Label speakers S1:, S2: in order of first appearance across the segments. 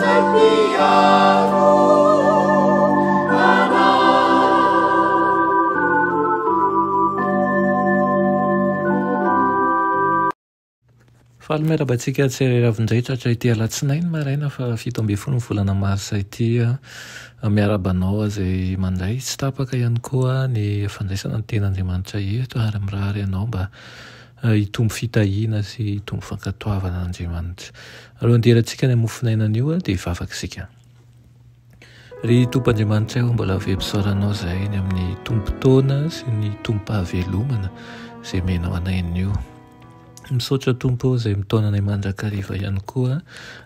S1: izay mpiaro anay.
S2: Faly miarahaba antsika tsirairay avy indray tratra ity alatsinainy maraina faha 17 ny volana marsa ity. Miarahaba anao izay mandray tsy tapaka ihany koa ny fandraisana ny tenin'Andriamanitra eto ary mirary anao mba hitombo fitahiana sy hitombo fankatoavana an'Andriamanitra. Alohan'ny hidirantsika any amin'ny mofonaina anio dia hivavaka isika. Ry Tompo Andriamanitray ô, mbola velom-pisaorana Anao izahay ny amin'ny tompon-taona sy ny tompom-pahavelomana izay omenao anay anio. Misaotra Tompo ô izay mitaona anay mandrakariva ihany koa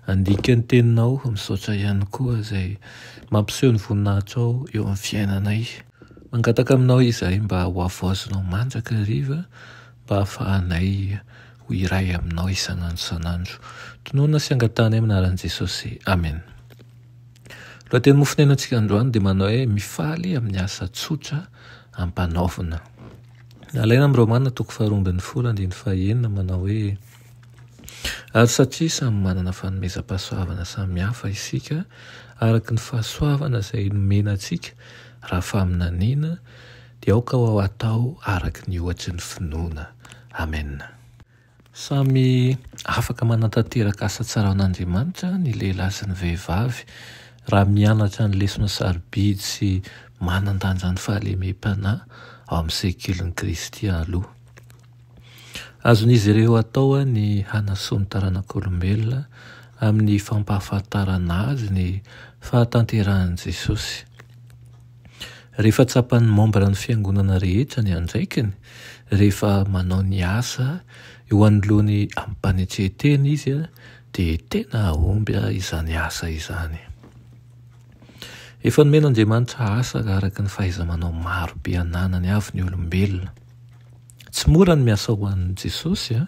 S2: handika ny teninao, misaotra ihany koa izay mampiseho ny voninahitrao eo amin'ny fiainanay. Mangataka aminao izahay mba ho havaozinao mandrakariva mba hahafahanay ho iray aminao isan'andro isan'andro. Tononina sy angatahanay amin'ny anaran'i Jesosy. Amen. Lohateny mofonainantsika androany dia manao hoe mifaly amin'ny asa tsotra ampanaovina. Alaina amin'ny Romana toko faharoa ambin'ny folo andininy fahenina manao hoe Ary satria samy manana fanomezam-pahasoavana samihafa isika araka ny fahasoavana izay nomena antsika raha faminaniana dia aoka ho atao araka ny ohatry ny finoana. Amena. Samy afaka manatanteraka asa tsara ho an'Andriamanitra ny lehilahy sy ny vehivavy raha mianatra ny lesona sarobidy sy manan-danja ny fahalemem-panahy ao amin'ny sekilin'i Kristy aloha. Azon'izy ireo atao ny hanasoa ny taranak'olombelona amin'ny fampahafantarana azy ny fahatanterahan'i Jesosy. Rehefa tsapan'ny mambran'ny fiangonana rehetra ny andraikiny, rehefa manao ny asa eo anoloany amim-panetren-tena izy, dia tena hahomby izany asa izany. Efa nomen'Andriamanitra asa araka ny fahaiza-manao maro be ananany avy ny olombelona. Tsy mora ny miasa ho an'i Jesosy,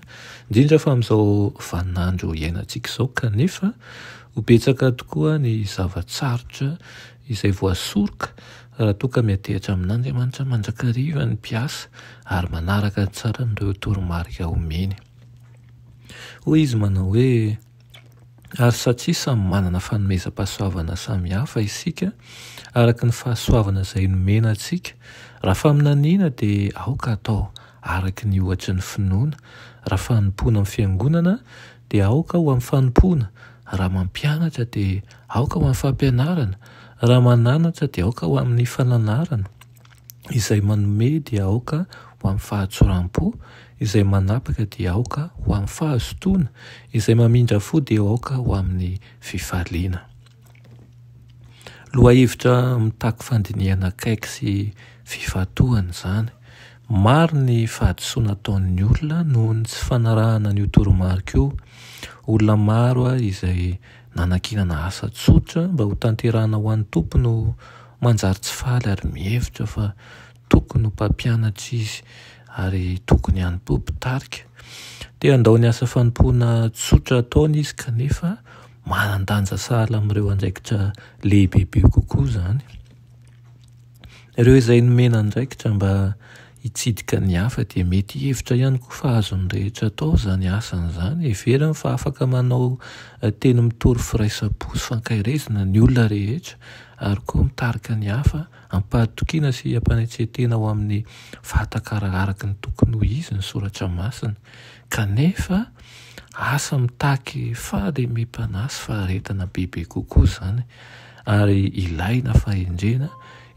S2: indrindra fa amin'izao vaninandro iainantsika izao, kanefa ho betsaka tokoa ny zava-tsarotra izay voasoroka raha toa ka miantehitra amin'Andriamanitra mandrakariva ny mpiasa ary manaraka tsara an'ireo toromarika omeny. Hoy izy manao hoe, Ary satria samy manana fanomezam-pahasoavana samihafa isika, araka ny fahasoavana izay nomena antsika, raha faminaniana dia aoka hatao araka ny ohatry ny finoana, raha fanompoana amin'ny fiangonana dia aoka ho amin'ny fanompoana, raha mampianatra dia aoka ho amin'ny fampianarana, raha mananatra dia aoka ho amin'ny fananarana. Izay manome dia aoka ho amin'ny fahatsoram-po, izay manapaka dia aoka ho amin'ny fahazotoana, izay mamindra fo dia aoka ho amin'ny fifaliana. Lohahevitra mitaky fandinihana akaiky sy fifantohana izany. Maro ny fahadisoana ataon'ny olona noho ny tsy fanarahana an'io toromarika io. Olona maro izay nanankinana asa tsotra mba hotanterahana ho an'ny Tompo no manjary tsy faly ary mihevitra fa tokony ho mpampianatra izy ary tokony ihany koa mpitarika. Te handao ny asa fanompoana tsotra ataony izy kanefa manan-danja sahala amin'ireo andraikitra lehibebe kokoa izany. Ireo izay nomena andraikitra mba hitsidika ny hafa dia mety hihevitra ihany koa fa azon'ny rehetra atao izany asany izany. Heveriny fa afaka manao teny mitory firaisam-po sy fankaherezana ny olona rehetra ary koa mitarika ny hafa am-pahatokiana sy am-panetren-tena ho amin'ny fahatakarana araka ny tokony ho izy ny soratra masina. Kanefa, asa mitaky fahalemem-panahy sy faharetana bebe kokoa izany. ary ilaina fahendrena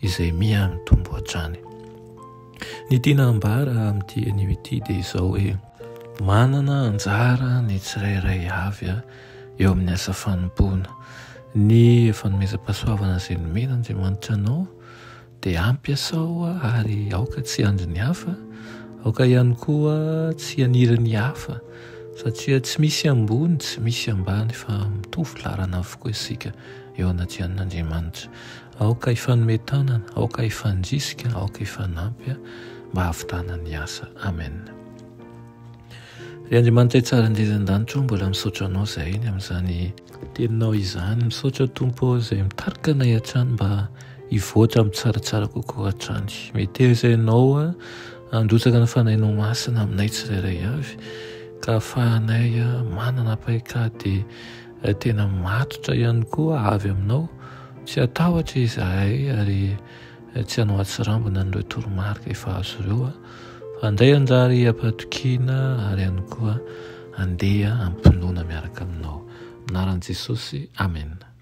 S2: izay miha mitombo hatrany. Ny tiana ambara amin'ity anio ity dia izao hoe manana anjara ny tsirairay avy eo amin'ny asa fanompoana. Ny fanomezam-pahasoavana izay nomen'Andriamanitra anao Dia ampiasao ary aoka tsy hiandry ny hafa, aoka ihany koa tsy haniry ny hafa, satria tsy misy ambony, tsy misy ambany fa mitovy laharana avokoa isika eo anatrehan'Andriamanitra. Aoka hifanome tanana, aoka hifandrisika, aoka hifanampy mba hahavitana ny asa. Amen. Ry Andriamanitra tsara indrindra an-danitra ô, mbola misaotra Anao izahay ny amin'izany Teninao izany. Misaotra Tompo ô izay mitarika anay hatrany mba hivoatra amin'ny tsaratsara kokoa hatrany. Meteza Ianao handrotsaka ny Fanahinao Masina aminay tsirairay avy ka ahafahanay manana paikady. tena matotra ihany koa avy aminao. Tsy hatahotra izahay ary tsy hanao atsirambina an'ireo toromarika efa azo ireo fa handray anjara am-pahatokiana ary ihany koa handeha am-pinoana miaraka aminao. Amin'ny anaran'i Jesosy, amena.